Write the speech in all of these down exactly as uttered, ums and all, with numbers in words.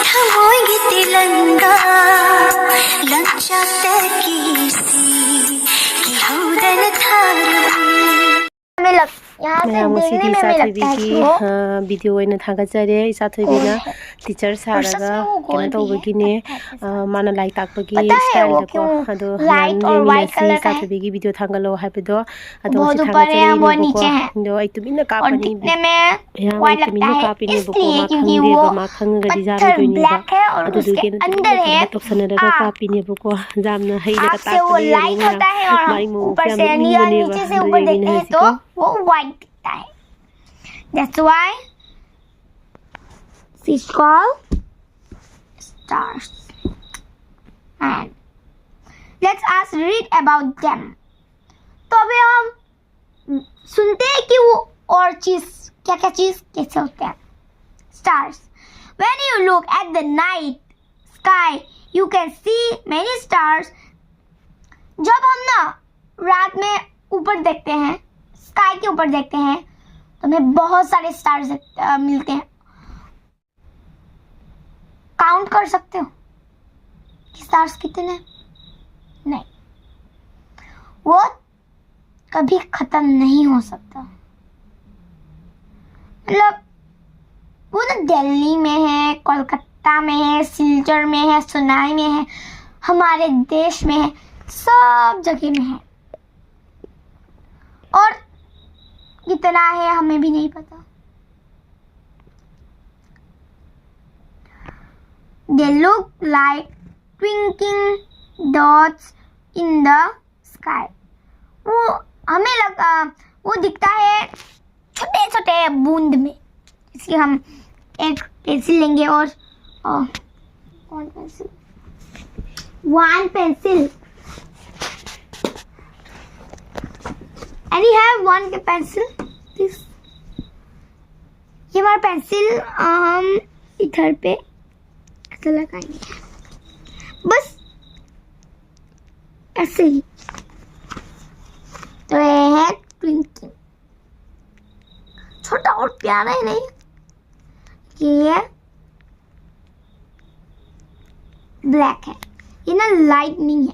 ꯊꯃꯣꯏꯒꯤ ꯇꯤꯂꯪꯒꯥ ꯂꯪꯆꯥꯛꯇꯒꯤ ꯁꯤ ꯀꯤꯍꯧꯗꯅ ꯊꯥꯔꯕꯤ꯫ हमें लग, यहाँ से ꯃꯌꯥꯝ, देखने ꯉꯁꯤꯗꯤ में हमें लगता है ꯏꯆꯥꯊꯣꯏꯕꯤꯒꯤ कि वो ꯚꯤꯗꯤꯑꯣ ꯑꯣꯏꯅ ꯊꯥꯒꯠꯆꯔꯦ꯫ ꯏꯆꯥꯊꯣꯏꯕꯤꯅ ꯇꯤꯆꯔ ꯁꯥꯔꯒ ꯀꯩꯅꯣ ꯇꯧꯕꯒꯤꯅꯦ꯫ ꯑ, ꯃꯥꯅ ꯂꯥꯏꯔꯤꯛ ꯇꯥꯛꯄꯒꯤ पता है वो ꯏꯁꯇꯥꯏꯜꯗꯀꯣ꯫ क्यों ꯑꯗꯣ लाइट ꯃꯌꯥꯝ और वाइट ꯌꯦꯡꯃꯤꯟꯅꯁꯤ꯫ कलर का है? ꯏꯆꯥꯊꯣꯏꯕꯤꯒꯤ ꯚꯤꯗꯤꯑꯣ ꯊꯥꯡꯒꯠꯂꯛꯑꯣ ꯍꯥꯏꯕꯗꯣ ꯑꯗꯣ बहुत ꯉꯁꯤ ऊपर है, बहुत ꯊꯥꯒꯠꯆꯔꯤꯅꯦꯕꯀꯣ꯫ नीचे है। ꯑꯗꯣ ꯑꯩ ꯇꯨꯃꯤꯟꯅ और ꯀꯥꯞꯄꯅꯤ꯫ दिखने में ꯃꯌꯥꯝ ꯑꯩ वाइट लगता ꯇꯨꯃꯤꯟꯅ है, ꯀꯥꯞꯄꯤꯅꯦꯕꯀꯣ꯫ ꯃꯥ इसलिए क्योंकि ꯈꯪꯗꯦꯕ, वो ꯃꯥ ꯈꯪꯉꯒꯗꯤ पत्थर ꯌꯥꯔꯣꯏꯗꯣꯏꯅꯦꯕ꯫ ब्लैक है और ꯑꯗꯨꯗꯨꯒꯤ उसके ꯑꯩꯅ अंदर ꯇꯨꯃꯤꯟꯅ है ꯇꯧꯁꯟꯅꯔꯒ आग। ꯀꯥꯞꯄꯤꯅꯦꯕꯀꯣ꯫ ꯌꯥꯝꯅ ꯍꯩꯅꯒ आग से वो ꯇꯥꯛꯄꯅꯦ लाइट ꯌꯥꯅꯤꯡꯉꯥꯏ꯫ होता है और ꯃꯥꯏ उसके ꯃꯑꯣꯡꯁꯦ ऊपर ꯌꯥꯝ से नियॉन ꯅꯣꯛꯅꯤꯡꯕꯅꯦꯕ꯫ नीचे से ꯑꯗꯣ ऊपर देखते हैं ꯌꯦꯡꯃꯤꯟꯅꯁꯤꯀꯣ꯫ तो वो वाइट दिखता है। That's why it's called stars. And let's us read about them. तो अभी हम सुनते हैं कि वो और चीज, क्या क्या चीज कैसे होते हैं। Stars. When you look at the night sky, you can see many stars. जब हम ना रात में ऊपर देखते हैं, स्काई के ऊपर देखते हैं, तो हमें बहुत सारे स्टार्स मिलते हैं। काउंट कर सकते हो कि स्टार्स कितने हैं? नहीं, वो कभी खत्म नहीं हो सकता। मतलब वो ना दिल्ली में है, कोलकाता में है, सिलचर में है, सोनाई में है, हमारे देश में है, सब जगह में है। और कितना है हमें भी नहीं पता। They look like twinkling dots in the sky. वो हमें लग, अ, वो दिखता है छोटे छोटे बूंद में। जैसे हम एक पेंसिल लेंगे और, अ, कौन pencil? One pencil. Any have one pencil? Please. ये हमारा पेंसिल हम इधर पे ऐसे लगाएंगे, बस ऐसे ही। तो ये है ट्विंकलिंग, छोटा और प्यारा ही नहीं, कि ये ब्लैक है, ये ना लाइट नहीं है।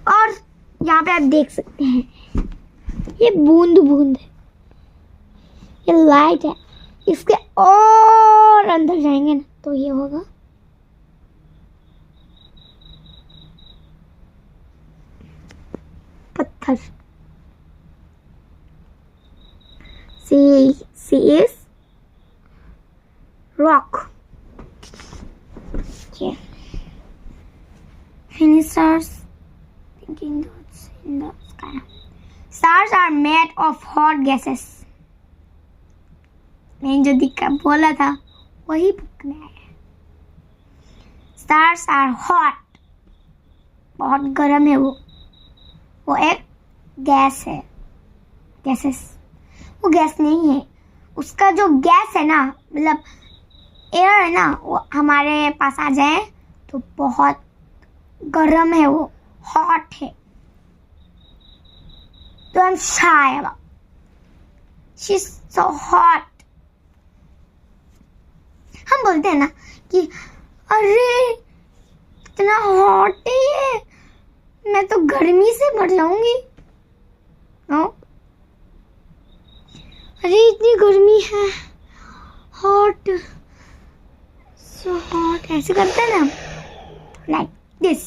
और यहाँ पे आप देख सकते हैं, ये बूंद बूंद है, ये लाइट है। इसके और अंदर जाएंगे ना, तो ये होगा पत्थर। She she is rock. Okay. Many stars thinking thoughts in the sky. Stars are made of hot gases. मैंने जो दिखा बोला था, वही बुक में आया। Stars are hot. बहुत गर्म है वो। वो एक गैस है। गैसेस। वो गैस नहीं है, उसका जो गैस है ना, मतलब एयर है ना, वो हमारे पास आ जाए तो बहुत गर्म है वो, हॉट है। तो हम शाय, she's so hot. हम बोलते हैं ना कि अरे, इतना हॉट है ये, मैं तो गर्मी से मर जाऊंगी। हाँ? अरे, इतनी गर्मी है, हॉट, सो हॉट, ऐसे करते हैं ना, लाइक दिस।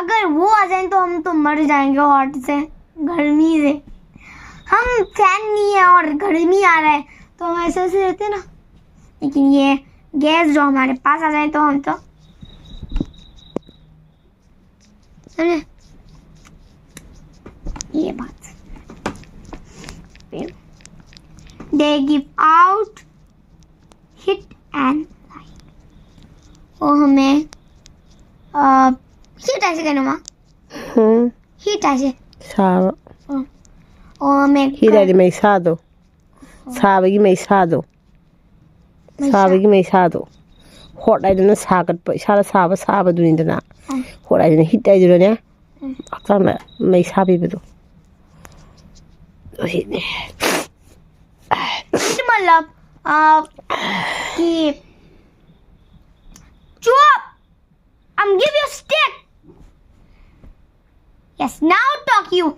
अगर वो आ जाए तो हम तो मर जाएंगे हॉट से, गर्मी से। हम फैन नहीं है और गर्मी आ रहा है, तो हम ऐसे ऐसे रहते हैं ना। लेकिन ये गैस जो हमारे पास आ जाए तो हम तो, समझे? ये बात। They give out heat and light. वो हमें हीट ऐसे कहना माँ, ꯎꯝ हीट ऐसे। ꯁꯥꯕ वो हमें ꯍꯤꯠ ꯍꯥꯏꯗꯤ ꯃꯩꯁꯥꯗꯣ, ꯁꯥꯕꯒꯤ ꯃꯩꯁꯥꯗꯣ, ꯁꯥꯕꯒꯤ ꯃꯩꯁꯥꯗꯣ. ꯍꯣꯠ ꯍꯥꯏꯗꯅ ꯁꯥꯒꯠꯄ, ꯏꯁꯥꯗ ꯁꯥꯕ ꯁꯥꯕꯗꯨꯅꯤꯗꯅ. ꯍꯣꯠ ꯍꯥꯏꯗꯅ ꯍꯤꯠ ꯍꯥꯏꯗꯨꯅꯅꯦ, ꯍꯛꯆꯥꯡꯗ ꯃꯩꯁꯥ ꯄꯤꯕꯗꯣ. ꯇꯧꯔꯤꯅꯦ꯫ ꯃꯇꯂꯕ, ꯑ, ꯀꯤ, ꯆꯨꯞ! I'm give you stick. Yes, now talk you.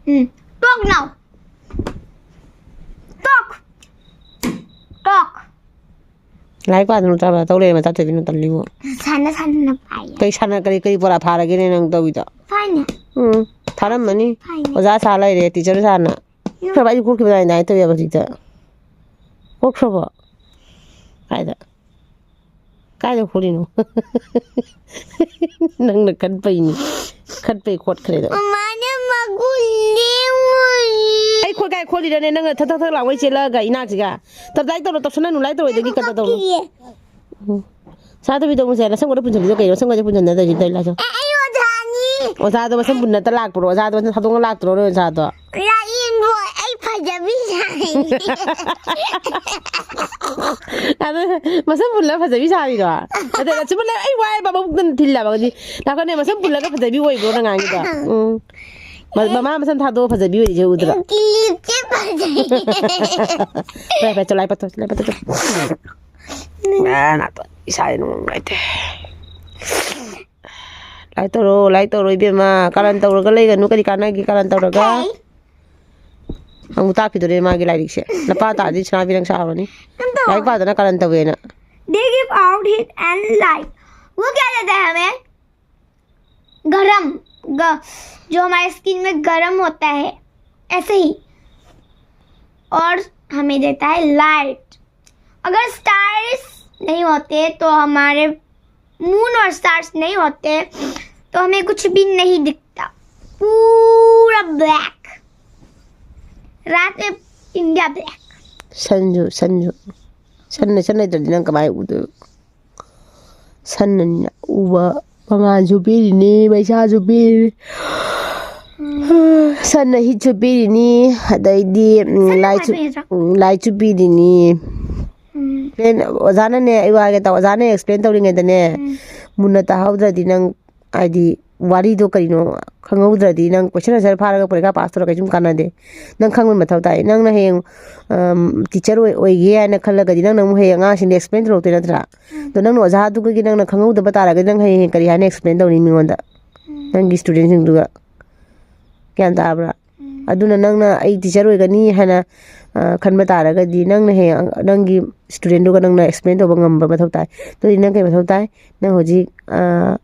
Hmm. Talk now. Talk. Talk. ꯂꯥꯏꯔꯤꯛ ꯄꯥꯗꯅ ꯇꯧꯔ ꯇꯧ ꯂꯩꯔꯦ ꯃꯆꯥ ꯊꯣꯏꯕꯤꯅ ꯇꯜꯂꯤꯕꯨ꯫ ꯁꯥꯟꯅ ꯁꯥꯟꯅꯅ ꯄꯥꯏꯌꯦ꯫ ꯀꯩ ꯁꯥꯟꯅ-, ꯀꯔꯤ, ꯀꯔꯤ ꯄꯣꯔꯥ ꯐꯥꯔꯒꯦꯅꯦ ꯅꯪ ꯇꯧꯔꯤꯗꯣ? ꯐꯥꯏꯅꯦ꯫ ꯎꯝ, ꯐꯥꯔꯝꯃꯅꯤ꯫ ꯐꯥꯏꯅꯦ꯫ ꯑꯣꯖꯥ ꯁꯥ ꯂꯩꯔꯦ, ꯇꯤꯆꯔ ꯁꯥꯅ꯫ ꯎꯝ꯫ ꯈꯔ ꯑꯩꯁꯨ ꯈꯣꯠꯈꯤꯕ ꯅꯥꯏ ꯅꯥꯏ ꯇꯧꯋꯦꯕ ꯍꯧꯖꯤꯛꯇ꯫ ꯈꯣꯠꯈ꯭ꯔꯕꯣ? ꯀꯥꯏꯗ? ꯀꯥꯏꯗ ꯈꯣꯠꯂꯤꯅꯣ? ꯅꯪꯅ ꯈꯠꯄꯩꯅꯤ꯫ ꯈꯠꯄꯩ ꯈꯣꯠꯈ꯭ꯔꯦꯗꯣ꯫ ꯃꯃꯥꯅ ꯃꯒꯨꯟ ꯂꯦꯡꯉꯨꯏ꯫ ꯑꯩ ꯈꯣꯠ ꯀꯥꯏ ꯈꯣꯠꯂꯤꯔꯅꯦ? ꯅꯪꯅ ꯊꯛ ꯊꯛ ꯊꯛ ꯂꯥꯎꯉꯩ ꯆꯦꯜꯂꯛꯑꯒ ꯏꯅꯥꯛꯁꯤꯒ꯫ ꯇꯞ ꯇꯥꯏ ꯇꯧꯔꯣ, ꯇꯧꯁꯟꯅꯅꯨ, ꯂꯥꯏ ꯇꯧꯔꯣꯏꯗꯒꯤ ꯀꯩꯅꯣ ꯇꯧꯔꯣ꯫ ꯀꯞꯄꯤꯌꯦ꯫ ꯎꯝ꯫ ꯁꯥ ꯇꯧꯕꯤꯗꯣ ꯃꯨꯁꯦ, ꯅꯁꯝꯒꯗꯣ ꯄꯨꯟꯁꯤꯟꯕꯤꯗꯣ ꯀꯩꯅꯣ? ꯁꯝꯒꯁꯦ ꯄꯨꯟꯁꯤꯟꯅꯗꯣꯏꯁꯤ ꯇꯧꯔꯤ ꯂꯥꯛꯁꯣ꯫ ꯑꯦ, ꯑꯩ ꯑꯣꯖꯥꯅꯤ꯫ ꯑꯣꯖꯥꯗꯣ ꯃꯁꯝ ꯄꯨꯟꯅ ꯂꯥꯛꯄ꯭ꯔꯣ? ꯑꯣꯖꯥꯗꯣ ꯃꯁꯝ ꯊꯥꯗꯣꯛꯅ ꯂꯥꯛꯇ꯭ꯔꯣ ꯅꯣꯏ ꯑꯣꯖꯥꯗꯣ? ꯂꯥꯛꯏꯕꯣ, ꯑꯩ ꯐꯖꯕꯤ ꯁꯥꯏꯅꯤ꯫ ꯑꯗꯨ ꯃꯁꯝ ꯄꯨꯜꯂ ꯐꯖꯕꯤ ꯁꯥꯔꯤꯔꯣ? ꯑꯗ ꯁꯨꯝ ꯂꯩ, ꯑꯩ ꯋꯥꯏ ꯕꯥꯕꯥ ꯕꯨꯛꯇ ꯊꯤꯜꯂꯕ ꯍꯧꯖꯤꯛ꯫ ꯂꯥꯛꯀꯅꯦ, ꯃꯁꯝ ꯄꯨꯜꯂꯒ ꯐꯖꯕꯤ ꯑꯣꯏꯕ꯭ꯔꯣ ꯅꯪ ꯉꯥꯡꯉꯤꯗꯣ? ꯎꯝ꯫ ꯃ-, ꯃꯃꯥ ꯃꯁꯝ ꯊꯥꯗꯣꯛꯑ ꯐꯖꯕꯤ ꯑꯣꯏꯔꯤꯁꯦ ꯎꯗ꯭ꯔꯣ? ꯀꯤꯂꯤꯞꯁꯦ ꯐꯖꯩ꯫ ꯐꯔꯦ, ꯐꯔꯦ, ꯆꯠꯂꯣ, ꯂꯥꯏ ꯄꯠꯊꯣ, ꯂꯥꯏ ꯄꯠꯊꯣ, ꯆꯠꯂꯣ꯫ ꯑ, ꯅꯥꯇꯣꯟ ꯏꯁꯥ ꯅꯨꯡꯉꯥꯏꯇꯦ꯫ ꯂꯥꯏ ꯇꯧꯔꯣ, ꯂꯥꯏ ꯇꯧꯔꯣ, ꯏꯕꯦꯝꯃ꯫ ꯀꯥꯔꯟ ꯇꯧꯔꯒ ꯂꯩꯒꯅꯨ, ꯀꯔꯤ ꯀꯥꯟꯅꯒꯦ ꯀꯥꯔꯟ ꯇꯧꯔꯒ? ꯍꯦ꯫ ꯑꯃꯨꯛ ꯇꯥꯛꯈꯤꯗꯣꯔꯦ ꯃꯥꯒꯤ ꯂꯥꯏꯔꯤꯛꯁꯦ꯫ ꯅꯄꯥ ꯇꯥꯗꯤ ꯁꯅꯥꯕꯤ ꯅꯪ ꯁꯥꯎꯔꯅꯤ꯫ ꯀꯩꯝ ꯇꯧꯔꯣꯏ꯫ ꯂꯥꯏꯔꯤꯛ ꯄꯥꯗꯅ ꯀꯥꯔꯟ ꯇꯧꯋꯦꯅ꯫ They give out heat and light. वो क्या देता है हमें? गरम, ग-, जो हमारे स्किन में गरम होता है, ऐसे ही। और हमें देता है लाइट। अगर स्टार्स नहीं होते तो हमारे मून और स्टार्स नहीं होते तो हमें कुछ भी नहीं दिखता। पूरा ब्लैक। रात में इंडिया ब्लैक। ꯁꯟꯁꯨ, ꯁꯟꯁꯨ꯫ ꯁꯟꯅ, ꯁꯟ ꯂꯩꯇ꯭ꯔꯗꯤ ꯅꯪ ꯀꯃꯥꯏꯅ ꯎꯗꯣꯏꯕ? ꯁꯟꯅ ꯎꯕ ꯃꯉꯥꯜꯁꯨ ꯄꯤꯔꯤꯅꯤ, ꯃꯩꯁꯥꯁꯨ ꯄꯤꯔꯤ꯫ ꯁꯟꯅ ꯍꯤꯠꯁꯨ ꯄꯤꯔꯤꯅꯤ, ꯑꯗꯩꯗꯤ ꯎꯝ, ꯁꯟꯅ ꯂꯥꯏꯠꯁꯨ ꯈ꯭ꯋꯥꯏꯗꯒꯤ ꯍꯦꯟꯅ ꯆꯥꯎ-, ꯎꯝ, ꯂꯥꯏꯠꯁꯨ ꯄꯤꯔꯤꯅꯤ. ꯎꯝ. ꯑꯣꯖꯥꯅꯅꯦ, ꯑꯩ ꯋꯥꯒꯦ ꯇꯧ, ꯑꯣꯖꯥꯅ ꯑꯦꯛꯁꯄ꯭ꯂꯦꯟ ꯇꯧꯔꯤꯉꯩꯗꯅꯦ, ꯎꯝ. ꯃꯨꯟꯅ ꯇꯥꯍꯧꯗ꯭ꯔꯗꯤ ꯅꯪ, ꯍꯥꯏꯗꯤ, ꯋꯥꯔꯤꯗꯣ ꯀꯔꯤꯅꯣ ꯈꯪꯍꯧꯗ꯭ꯔꯗꯤ ꯅꯪ ꯀꯣꯏꯁꯟ ꯑꯟꯁꯔ ꯐꯥꯔꯒ ꯄꯔꯤꯈꯥ ꯄꯥꯁ ꯇꯧꯔ ꯀꯩꯁꯨꯝ ꯀꯥꯟꯅꯗꯦ. ꯅꯪ ꯈꯪꯕ ꯃꯊꯧ ꯇꯥꯏ. ꯅꯪꯅ ꯍꯌꯦꯡ ꯇꯤꯆꯔ ꯑꯣꯏꯒꯦ ꯍꯥꯏꯅ ꯈꯜꯂꯒꯗꯤ ꯅꯪꯅ ꯑꯃꯨꯛ ꯍꯌꯦꯡ ꯑꯉꯥꯡꯁꯤꯡꯗ ꯑꯦꯛꯁꯄ꯭ꯂꯦꯟ ꯇꯧꯔꯛꯇꯣꯏ ꯅꯠꯇ꯭ꯔꯥ? ꯎꯝ. ꯑꯗꯣ ꯅꯪꯅ ꯑꯣꯖꯥꯗꯨꯒꯤ ꯅꯪꯅ ꯈꯪꯍꯧꯗꯕ ꯇꯥꯔꯒꯗꯤ ꯅꯪ ꯍꯌꯦꯡ ꯀꯔꯤ ꯍꯥꯏꯅ ꯑꯦꯛꯁꯄ꯭ꯂꯦꯟ ꯇꯧꯅꯤ ꯃꯤꯉꯣꯟꯗ? ꯎꯝ. ꯅꯪꯒꯤ ꯁ꯭ꯇꯨꯗꯦꯟꯁꯤꯡꯗꯨꯒ. ꯒ꯭ꯌꯥꯟ ꯇꯥꯕ꯭ꯔꯥ? ꯎꯝ. ꯑꯗꯨꯅ ꯅꯪꯅ ꯑꯩ ꯇꯤꯆꯔ ꯑꯣꯏꯒꯅꯤ ꯍꯥꯏꯅ, ꯑ, ꯈꯟꯕ ꯇꯥꯔꯒꯗꯤ ꯅꯪꯅ ꯍꯌꯦꯡ ꯑꯉ-, ꯅꯪꯒꯤ ꯁ꯭ꯇꯨꯗꯦꯟꯗꯨꯒ ꯅꯪꯅ ꯑꯦꯛꯁꯄ꯭ꯂꯦꯟ ꯇꯧꯕ ꯉꯝꯕ ꯃꯊꯧ ꯇꯥꯏ. ꯑꯗꯨꯗꯤ ꯅꯪ ꯀꯩ ꯃꯊꯧ ꯇꯥꯏ? ꯅꯪ ꯍꯧꯖꯤꯛ, ꯑ,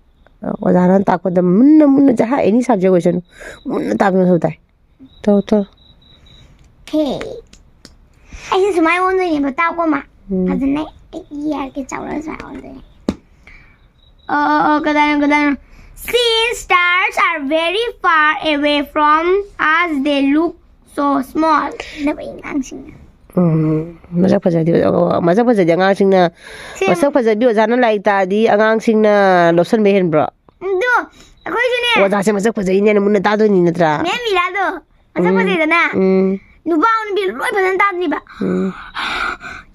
ꯑꯣꯖꯥꯅ ꯇꯥꯛꯄꯗ ꯃꯨꯟꯅ ꯃꯨꯟꯅ ꯖꯍꯥ ꯑꯦꯅꯤ ꯁꯕꯖꯦꯛ ꯑꯣꯏꯁꯅꯨ, ꯃꯨꯟꯅ ꯇꯥꯕ ꯃꯊꯧ ꯇꯥꯏ. ꯇꯧ, ꯇꯧ. ꯍꯦ. ꯑꯩꯁꯦ ꯁꯨꯃꯥꯏꯅ ꯑꯣꯟꯗꯣꯏꯅꯦꯕ, ꯇꯥꯎꯀꯣ, ꯃꯥ. ꯎꯝ. ꯐꯖꯅ ꯑꯩ ꯌꯥꯔꯒꯦ ꯆꯥꯎꯔꯒ ꯁꯨꯃꯥꯏꯅ ꯑꯣꯟꯗꯣꯏꯅꯦ. ꯑꯣ, ꯑꯣ, ꯑꯣ, ꯀꯗꯥꯏꯅꯣ, ꯀꯗꯥꯏꯅꯣ? Since stars are very far away from us, they look so small. ꯅꯕꯨ ꯑꯉꯥꯡꯁꯤꯡꯅ. ꯎꯝ, ꯃꯁꯛ ꯐꯖꯗꯤ, ꯑꯣ, ꯃꯁꯛ ꯐꯖꯗꯤ ꯑꯉꯥꯡꯁꯤꯡꯅ, ꯁꯦꯝ-, ꯃꯁꯛ ꯐꯖꯕꯤ ꯑꯣꯖꯥꯅ ꯂꯥꯏꯔꯤꯛ ꯇꯥꯛꯑꯗꯤ ꯑꯉꯥꯡꯁꯤꯡꯅ ꯂꯧꯁꯟꯕ ꯍꯦꯟꯕ꯭ꯔꯣ? ꯑꯗꯣ ꯑꯩꯈꯣꯏꯁꯨꯅꯦ꯫ ꯑꯣꯖꯥꯁꯦ ꯃꯁꯛ ꯐꯖꯩꯅꯦꯅ ꯃꯨꯟꯅ ꯇꯥꯗꯣꯏꯅꯤ ꯅꯠꯇ꯭ꯔꯥ? ꯃꯦꯝ ꯃꯤꯔꯥꯗꯣ ꯃꯁꯛ ꯎꯝ꯫ ꯐꯖꯩꯗꯅ? ꯎꯝ꯫ ꯅꯨꯄꯥ ꯑꯃ ꯅꯨꯄꯤ ꯂꯣꯏ ꯐꯖꯅ ꯇꯥꯗ꯭ꯔꯤꯕ꯫ ꯎꯝ꯫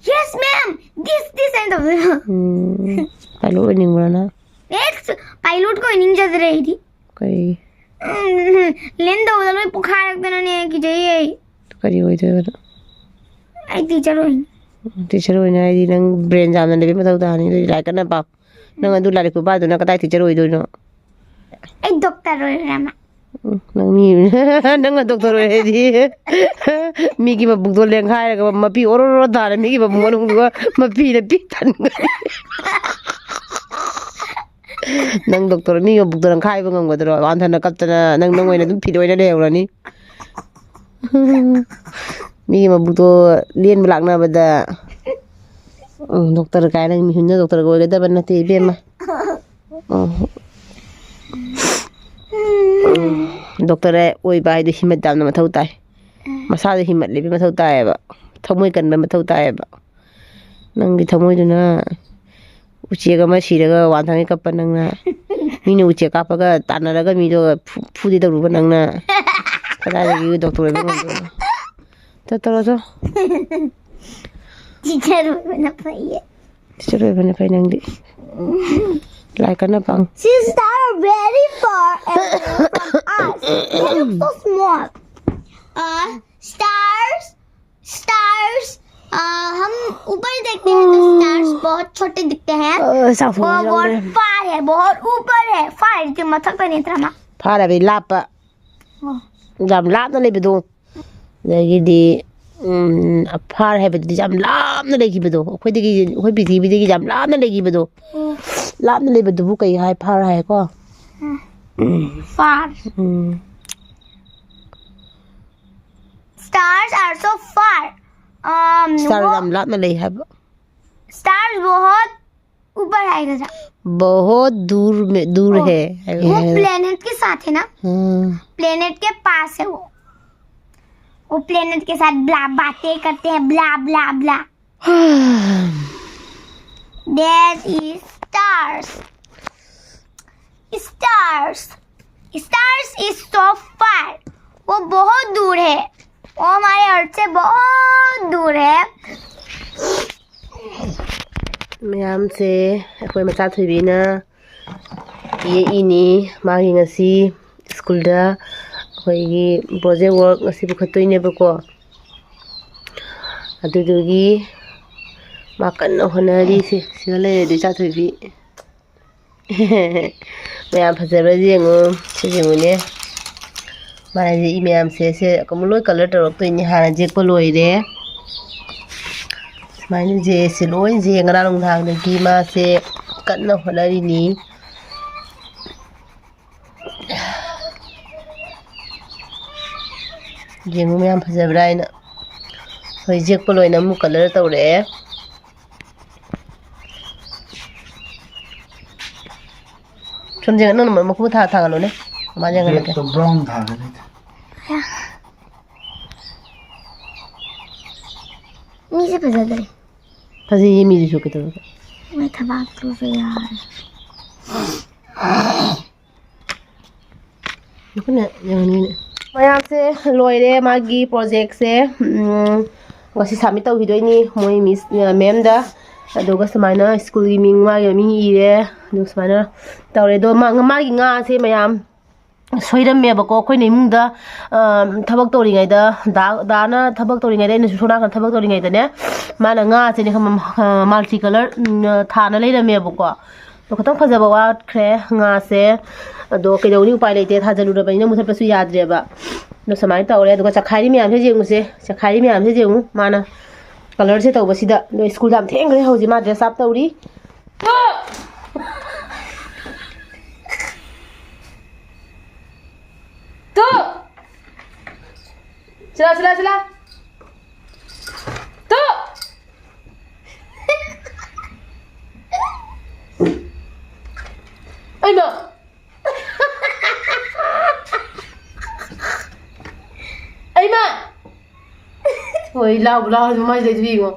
"Yes, ma'am! This, this!" ꯍꯥꯏꯅ ꯇꯧꯗꯣꯏꯕ꯫ ꯎꯝ꯫ ꯄꯥꯏꯂꯣꯠ ꯑꯣꯏꯅꯤꯡꯕ꯭ꯔꯣ ꯅꯪ? ꯑꯦꯁ! ꯄꯥꯏꯂꯣꯠꯀ ꯑꯣꯏꯅꯤꯡꯖꯗ꯭ꯔꯦ ꯑꯩꯗꯤ꯫ ꯀꯩ? ꯎꯝ, ꯂꯦꯟ ꯇꯧꯕꯗ ꯂꯣꯏ ꯄꯣꯛꯈꯥꯏꯔꯛꯇꯅꯅꯦ, ꯀꯤꯖꯩꯌꯦ ꯑꯩ꯫ ꯀꯔꯤ ꯑꯣꯏꯗꯣꯏꯕ ꯅꯪ? ꯑꯩ ꯇꯤꯆꯔ ꯑꯣꯏꯅꯤ꯫ ꯎꯝ, ꯇꯤꯆꯔ ꯑꯣꯏꯅꯤ ꯍꯥꯏꯗꯤ ꯅꯪ ꯕ꯭ꯔꯦꯟ ꯌꯥꯝꯅ ꯂꯩꯕ ꯃꯊꯧ ꯇꯥꯅꯤ, ꯑꯗꯨꯗꯤ ꯂꯥꯏꯔꯤꯛ ꯀꯟꯅ ꯄꯥꯎ꯫ ꯅꯪ ꯑꯗꯨ ꯂꯥꯏꯔꯤꯛ ꯈꯨꯄꯥꯗꯨꯅ ꯀꯗꯥꯏ ꯇꯤꯆꯔ ꯑꯣꯏꯗꯣꯏꯅꯣ? ꯑꯩ ꯗꯣꯛꯇꯔ ꯑꯣꯏꯔꯦ, ꯃꯥ꯫ ꯎꯝ, ꯅꯪ ꯃꯤ, ꯅꯪ ꯗꯣꯛꯇꯔ ꯑꯣꯏꯔꯗꯤ ꯃꯤꯒꯤ ꯃꯕꯨꯛꯇꯣ ꯂꯦꯡꯈꯥꯏꯔꯒ ꯃꯄꯤ ꯑꯣꯔꯣ ꯑꯣꯔꯣ ꯇꯥꯔꯦ, ꯃꯤꯒꯤ ꯃꯕꯨꯛ ꯃꯅꯨꯡꯗꯨꯒ ꯃꯄꯤꯅ ꯄꯤꯛ ꯊꯟꯈ꯭ꯔꯦ꯫ ꯅꯪ ꯗꯣꯛꯇꯔ, ꯃꯤ ꯃꯕꯨꯛꯇꯣ ꯂꯦꯡꯈꯥꯏꯕ ꯉꯝꯒꯗ꯭ꯔꯣ? ꯋꯥꯟꯊꯅ ꯀꯞꯇꯅ ꯅꯪ, ꯅꯪ ꯑꯣꯏꯅ ꯑꯗꯨꯝ ꯐꯤꯠ ꯑꯣꯏꯅ ꯂꯩꯍꯧꯔꯅꯤ꯫ ꯃꯤꯒꯤ ꯃꯕꯨꯛꯇꯣ ꯂꯦꯟꯕ ꯂꯥꯛꯅꯕꯗ, ꯎꯝ, ꯗꯣꯛꯇꯔ ꯀꯥꯏꯅ ꯃꯤꯍꯨꯟꯅ ꯗꯣꯛꯇꯔꯒ ꯑꯣꯏꯒꯗꯕ ꯅꯠꯇꯦ, ꯏꯕꯦꯝꯃ꯫ ꯎꯝ꯫ ꯎꯝ, ꯗꯣꯛꯇꯔ ꯑꯣꯏꯕ ꯍꯥꯏꯗꯣ ꯍꯤꯝꯃꯠ ꯌꯥꯝꯅ ꯃꯊꯧ ꯇꯥꯏ꯫ ꯃꯁꯥꯗ ꯍꯤꯝꯃꯠ ꯂꯩꯕ ꯃꯊꯧ ꯇꯥꯏꯌꯦꯕ꯫ ꯊꯃꯣꯏ ꯀꯟꯕ ꯃꯊꯧ ꯇꯥꯏꯌꯦꯕ꯫ ꯅꯪꯒꯤ ꯊꯃꯣꯏꯗꯨꯅ ꯎꯆꯦꯛ ꯑꯃ ꯁꯤꯔꯒ ꯋꯥꯟꯊꯪꯉꯦ ꯀꯞꯄ ꯅꯪꯅ, ꯃꯤꯅ ꯎꯆꯦꯛ ꯀꯥꯞꯄꯒ ꯇꯥꯟꯅꯔꯒ ꯃꯤꯗꯣ ꯐꯨ-, ꯐꯨꯗꯦ ꯇꯧꯔꯨꯕ ꯅꯪꯅ, ꯀꯗꯥꯏꯗꯒꯤ ꯗꯣꯛꯇꯔ ꯑꯣꯏꯕ ꯉꯝꯗꯣꯏꯅꯣ? ꯆꯠꯇꯧꯔꯣ, ꯆꯣ꯫ ꯇꯤꯆꯔ ꯑꯣꯏꯕꯅ ꯐꯩꯌꯦ꯫ ꯇꯤꯆꯔ ꯑꯣꯏꯕꯅ ꯐꯩ ꯅꯪꯗꯤ꯫ ꯂꯥꯏ ꯀꯟꯅ ꯄꯥꯡ꯫ Sisters are very far away from us. They look so small. Uh, stars, stars, uh, हम ऊपर देखते हैं तो stars बहुत छोटे दिखते हैं। ꯑ, ꯆꯥꯛ वो ꯊꯣꯡꯕ बहुत ꯌꯥꯎꯔꯦ꯫ Far है, बहुत ऊपर है। Far है, जो ꯃꯊꯛꯇ ꯅꯠꯇ꯭ꯔꯃ꯫ Far ꯍꯥꯏꯕꯗꯤ ꯂꯥꯞꯄ꯫ ꯑꯣ꯫ ꯌꯥꯝ ꯂꯥꯞꯅ ꯂꯩꯕꯗꯣ꯫ ꯑꯗꯒꯤꯗꯤ, ꯎꯝ, far ꯍꯥꯏꯕꯗꯨꯗꯤ ꯌꯥꯝ ꯂꯥꯞꯅ ꯂꯩꯈꯤꯕꯗꯣ, ꯑꯩꯈꯣꯏꯗꯒꯤ, ꯑꯩꯈꯣꯏ ꯄ꯭ꯔꯤꯊꯤꯕꯤꯗꯒꯤ ꯌꯥꯝ ꯂꯥꯞꯅ ꯂꯩꯈꯤꯕꯗꯣ꯫ ꯎꯝ꯫ ꯂꯥꯞꯅ ꯂꯩꯕꯗꯨꯕꯨ ꯀꯩ ꯍꯥꯏ? Far ꯍꯥꯏꯀꯣ? ꯎꯝ꯫ Far꯫ Um. Stars are so far. Um, star वो ꯌꯥꯝ ꯂꯥꯞꯅ ꯂꯩ ꯍꯥꯏꯕ꯫ Stars बहुत ऊपर है जरा। बहुत दूर में, दूर ओ, है। वो planet के साथ है ना? हाँ। Planet के पास है वो। वो planet के साथ bla बातें करते हैं, bla bla bla। There is stars. Stars. Stars is so far. वो बहुत दूर है। वो हमारे अर्थ से बहुत दूर है। ꯃꯌꯥꯝꯁꯦ ꯑꯩꯈꯣꯏ ꯃꯆꯥ ꯊꯣꯏꯕꯤꯅ ꯌꯦꯛꯏꯅꯤ꯫ ꯃꯥꯒꯤ ꯉꯁꯤ ꯁ꯭ꯀꯨꯜꯗ ꯑꯩꯈꯣꯏꯒꯤ project work ꯉꯁꯤ ꯄꯨꯈꯠꯇꯣꯏꯅꯦꯕꯀꯣ꯫ ꯑꯗꯨꯗꯨꯒꯤ ꯃꯥ ꯀꯟꯅ ꯍꯣꯠꯅꯔꯤꯁꯦ꯫ ꯁꯤꯒ ꯂꯩꯔꯦ ꯑꯗꯨ ꯏꯆꯥ ꯊꯣꯏꯕꯤ꯫ ꯃꯌꯥꯝ ꯐꯖꯕ꯭ꯔꯥ ꯌꯦꯡꯉꯨ꯫ ꯁꯤ ꯌꯦꯡꯉꯨꯅꯦ꯫ ꯃꯥꯅ ꯌꯦꯛꯏ ꯃꯌꯥꯝꯁꯦ, ꯁꯦ ꯂꯣꯏ colour ꯇꯧꯔꯛꯇꯣꯏꯅꯦ꯫ ꯍꯥꯟꯅ ꯌꯦꯛꯄ ꯂꯣꯏꯔꯦ꯫ ꯁꯨꯃꯥꯏꯅ ꯌꯦꯛꯑꯦ꯫ ꯁꯤ ꯂꯣꯏ ꯌꯦꯛꯑꯦ꯫ ꯉꯔꯥꯡ ꯅꯨꯡꯗꯥꯡꯗꯒꯤ ꯃꯥꯁꯦ ꯀꯟꯅ ꯍꯣꯠꯅꯔꯤꯅꯤ꯫ ꯌꯦꯡꯉꯨ ꯃꯌꯥꯝ ꯐꯖꯕ꯭ꯔꯥ ꯍꯥꯏꯅ꯫ ꯍꯣꯏ, ꯌꯦꯛꯄ ꯂꯣꯏꯅ ꯑꯃꯨꯛ colour ꯇꯧꯔꯛꯑꯦ꯫ ꯁꯨꯝ ꯌꯦꯡꯉ ꯅꯪꯅ ꯃꯈꯨ ꯊꯥ ꯊꯥꯒꯠꯂꯣꯅꯦ꯫ ꯃꯥ ꯌꯦꯡꯍꯜꯂꯒꯦ꯫ Black ꯇꯣ brown ꯊꯥꯒꯠꯂꯦ꯫ ꯃꯤꯁꯦ ꯐꯖꯗ꯭ꯔꯦ꯫ ꯐꯖꯩꯌꯦ ꯃꯤꯗꯨꯁꯨ ꯀꯩꯗꯧꯔꯒꯦ? ꯃꯣꯏ ꯊꯕꯥꯛꯇꯨꯁꯨ ꯌꯥꯔꯦ꯫ ꯃꯈꯨꯠꯅ ꯌꯦꯡꯍꯟꯒꯦꯅꯦ꯫ ꯃꯌꯥꯝꯁꯦ ꯂꯣꯏꯔꯦ ꯃꯥꯒꯤ ꯄ꯭ꯔꯣꯖꯦꯛꯁꯦ꯫ ꯎꯝ, ꯉꯁꯤ ꯁꯕꯃꯤꯠ ꯇꯧꯈꯤꯗꯣꯏꯅꯤ ꯃꯣꯏ ꯃꯤꯁ, ꯃꯦꯝꯗ꯫ ꯑꯗꯨꯒ ꯁꯨꯃꯥꯏꯅ ꯁ꯭ꯀꯨꯜꯒꯤ ꯃꯤꯡ ꯃꯥꯒꯤ ꯃꯃꯤꯡ ꯏꯔꯦ꯫ ꯑꯗꯨ ꯁꯨꯃꯥꯏꯅ ꯇꯧꯔꯦ꯫ ꯑꯗꯣ ꯃꯥ-, ꯃꯥꯒꯤ ꯉꯥꯁꯦ ꯃꯌꯥꯝ ꯁꯣꯏꯔꯝꯃꯦꯕꯀꯣ꯫ ꯑꯩꯈꯣꯏꯅ ꯏꯃꯨꯡꯗ, ꯑ, ꯊꯕꯛ ꯇꯧꯔꯤꯉꯩꯗ, ꯗꯥ, ꯗꯥꯅ ꯊꯕꯛ ꯇꯧꯔꯤꯉꯩꯗ, ꯑꯩꯅꯁꯨ ꯁꯣꯝ ꯅꯥꯀꯟ ꯊꯕꯛ ꯇꯧꯔꯤꯉꯩꯗꯅꯦ, ꯃꯥꯅ ꯉꯥꯁꯦꯅꯦ ꯈꯪꯕ, ꯑ, ꯃꯜꯇꯤ ꯀꯂꯔ, ꯎꯝ, ꯊꯥꯅ ꯂꯩꯔꯝꯃꯦꯕꯀꯣ꯫ ꯑꯗꯣ ꯈꯤꯇꯪ ꯐꯖꯕ ꯋꯥꯠꯈ꯭ꯔꯦ ꯉꯥꯁꯦ꯫ ꯑꯗꯣ ꯀꯩꯗꯧꯅꯤ, ꯎꯄꯥꯏ ꯂꯩꯇꯦ, ꯊꯥꯖꯤꯜꯂꯨꯔꯕꯅꯤꯅ ꯃꯨꯊꯠꯄꯁꯨ ꯌꯥꯗ꯭ꯔꯦꯕ꯫ ꯑꯗꯣ ꯁꯨꯃꯥꯏꯅ ꯇꯧꯔꯦ꯫ ꯑꯗꯨꯒ ꯆꯈꯥꯏꯔꯤ ꯃꯌꯥꯝꯁꯦ ꯌꯦꯡꯉꯨꯁꯦ, ꯆꯈꯥꯏꯔꯤ ꯃꯌꯥꯝꯁꯦ ꯌꯦꯡꯉꯨ꯫ ꯃꯥꯅ ꯀꯂꯔꯁꯦ ꯇꯧꯕꯁꯤꯗ꯫ ꯑꯗꯣ ꯁ꯭ꯀꯨꯜꯗ ꯌꯥꯝ ꯊꯦꯡꯈ꯭ꯔꯦ ꯍꯧꯖꯤꯛ, ꯃꯥ ꯗ꯭ꯔꯦꯁ ꯑꯞ ꯇꯧꯔꯤ꯫ ꯇꯨ! ꯇꯨ! ꯁꯤꯂꯥ, ꯁꯤꯂꯥ, ꯁꯤꯂꯥ! ꯇꯨ! ꯑꯩꯃ! ꯑꯩꯃ! ꯍꯣꯏ, ꯂꯥꯎꯕ ꯂꯥꯎꯔꯗꯤ ꯃꯃꯥꯏꯁꯤꯗ ꯌꯦꯡꯉꯣ꯫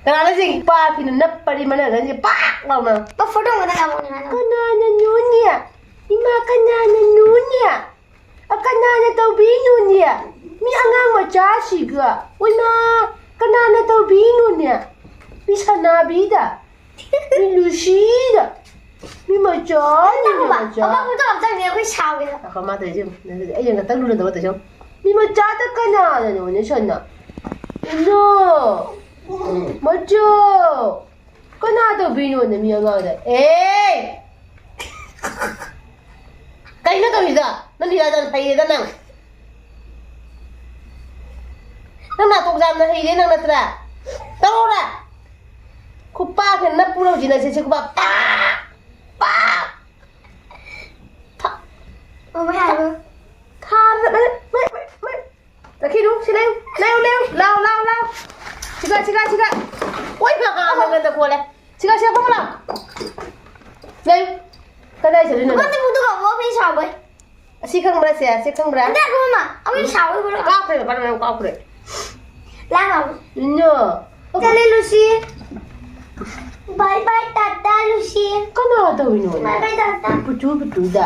ꯀꯅꯥꯅ ꯆꯤꯡ ꯄꯥꯛꯈꯤꯅꯣ? ꯅꯞꯄꯗꯤ ꯃꯅꯥꯒꯟꯁꯦ ꯄꯥꯛ ꯂꯥꯎꯅ꯫ ꯄ ꯐꯣꯇꯣ ꯑꯃꯗ ꯀꯥꯞꯄꯛꯑꯣꯅꯦ, ꯃꯥꯅ꯫ ꯀꯅꯥꯅ ꯅꯣꯅꯦ? ꯏꯃꯥ, ꯀꯅꯥꯅ ꯅꯣꯅꯦ? ꯑ, ꯀꯅꯥꯅ ꯇꯧꯕꯤꯅꯣꯅꯦ? ꯃꯤ ꯑꯉꯥꯡ ꯃꯆꯥꯁꯤꯒ꯫ ꯎꯏꯃꯥ, ꯀꯅꯥꯅ ꯇꯧꯕꯤꯅꯣꯅꯦ? ꯃꯤ ꯁꯅꯥꯕꯤꯗ꯫ ꯃꯤ ꯂꯨꯁꯤꯗ꯫ ꯃꯤ ꯃꯆꯥ, ꯃꯤ ꯃꯆꯥ꯫ ꯑꯄꯥ ꯐꯣꯇꯣ ꯑꯝꯇꯪꯅꯦ ꯑꯩꯈꯣꯏ ꯁꯥꯎꯒꯦ꯫ ꯑꯈꯣꯏ ꯃꯥ ꯇꯧꯔꯤꯁꯦ ꯌꯦꯡꯉꯨ꯫ ꯑꯩꯅ ꯉꯥꯛꯇꯪ ꯂꯨꯅ ꯇꯧꯕ ꯇꯧꯔꯤꯁꯦ ꯌꯦꯡꯉꯨ꯫ ꯃꯤ ꯃꯆꯥꯗ ꯀꯅꯥꯅꯅꯣꯅꯦ ꯁꯅꯥ? ꯏꯅꯣ꯫ ꯃꯆꯥ꯫ ꯀꯅꯥ ꯇꯧꯕꯤꯅꯣꯅꯦ ꯃꯤ ꯑꯉꯥꯡꯗ? ꯑꯦ! ꯀꯩꯅꯣ ꯇꯧꯔꯤꯗꯣ? ꯅꯪ ꯂꯤꯂꯥ ꯌꯥꯝ ꯍꯩꯔꯦꯗ ꯅꯪ꯫ ꯅꯪ ꯅꯥꯇꯣꯟ ꯌꯥꯝꯅ ꯍꯩꯔꯦ ꯅꯪ ꯅꯠꯇ꯭ꯔꯥ? ꯇꯧꯔꯣꯔꯥ? ꯈꯨꯄꯥꯛꯅ ꯅꯞꯄꯨꯔꯣ ꯍꯧꯖꯤꯛ ꯅꯪꯁꯦ, ꯁꯤ ꯈꯨꯄꯥꯛ꯫ ꯄꯥꯛ! ꯄꯥꯛ! ꯊ-, ꯃꯃꯥ ꯌꯥꯔꯣꯏ꯫ ꯊꯥꯔꯗ-, ꯃꯩ, ꯃꯩ, ꯃꯩ, ꯃꯩ꯫ ꯆꯠꯈꯤꯅꯨ, ꯁꯤ ꯂꯩꯌꯨ, ꯂꯩꯌꯨ, ꯂꯩꯌꯨ, ꯂꯥꯎ, ꯂꯥꯎ, ꯂꯥꯎ꯫ ꯁꯤꯒ, ꯁꯤꯒ, ꯁꯤꯒ꯫ ꯑꯣꯏ, ꯃꯥ, ꯃꯥ, ꯃꯉꯣꯟꯗ ꯀꯣꯜꯂꯦ꯫ ꯁꯤꯒ, ꯁꯤꯒ, ꯐꯝꯃꯨ ꯂꯥꯎ꯫ ꯂꯩꯌꯨ꯫ ꯀꯗꯥꯏ ꯆꯠꯂꯤꯅꯣ ꯅꯪ? ꯃꯥꯗꯤ ꯃꯗꯨꯒ ꯑꯃꯨꯛ ꯑꯩ ꯁꯥꯎꯕꯩ꯫ ꯑꯁꯤ ꯈꯪꯕ꯭ꯔꯥ, ꯁꯦ? ꯑꯁꯤ ꯈꯪꯕ꯭ꯔꯥ? ꯑꯗ ꯃꯃꯥ, ꯑꯃꯨꯛ ꯁꯥꯎꯕꯩ ꯃꯔꯝ꯫ ꯀꯥꯎꯈ꯭ꯔꯦ, ꯕꯕꯥꯅ ꯃꯌꯥꯝ ꯀꯥꯎꯈ꯭ꯔꯦ꯫ ꯂꯥꯡ ꯂꯥꯎ꯫ ꯅꯣ꯫ ꯆꯠꯂꯦ, ꯂꯨꯁꯤ꯫ ꯕꯥꯏ ꯕꯥꯏ, ꯇꯥꯇꯥ, ꯂꯨꯁꯤ꯫ ꯀꯅꯥ ꯇꯧꯔꯤꯅꯣ? ꯕꯥꯏ ꯕꯥꯏ, ꯇꯥꯇꯥ꯫ ꯄꯨꯇꯨ, ꯄꯨꯇꯨꯗ꯫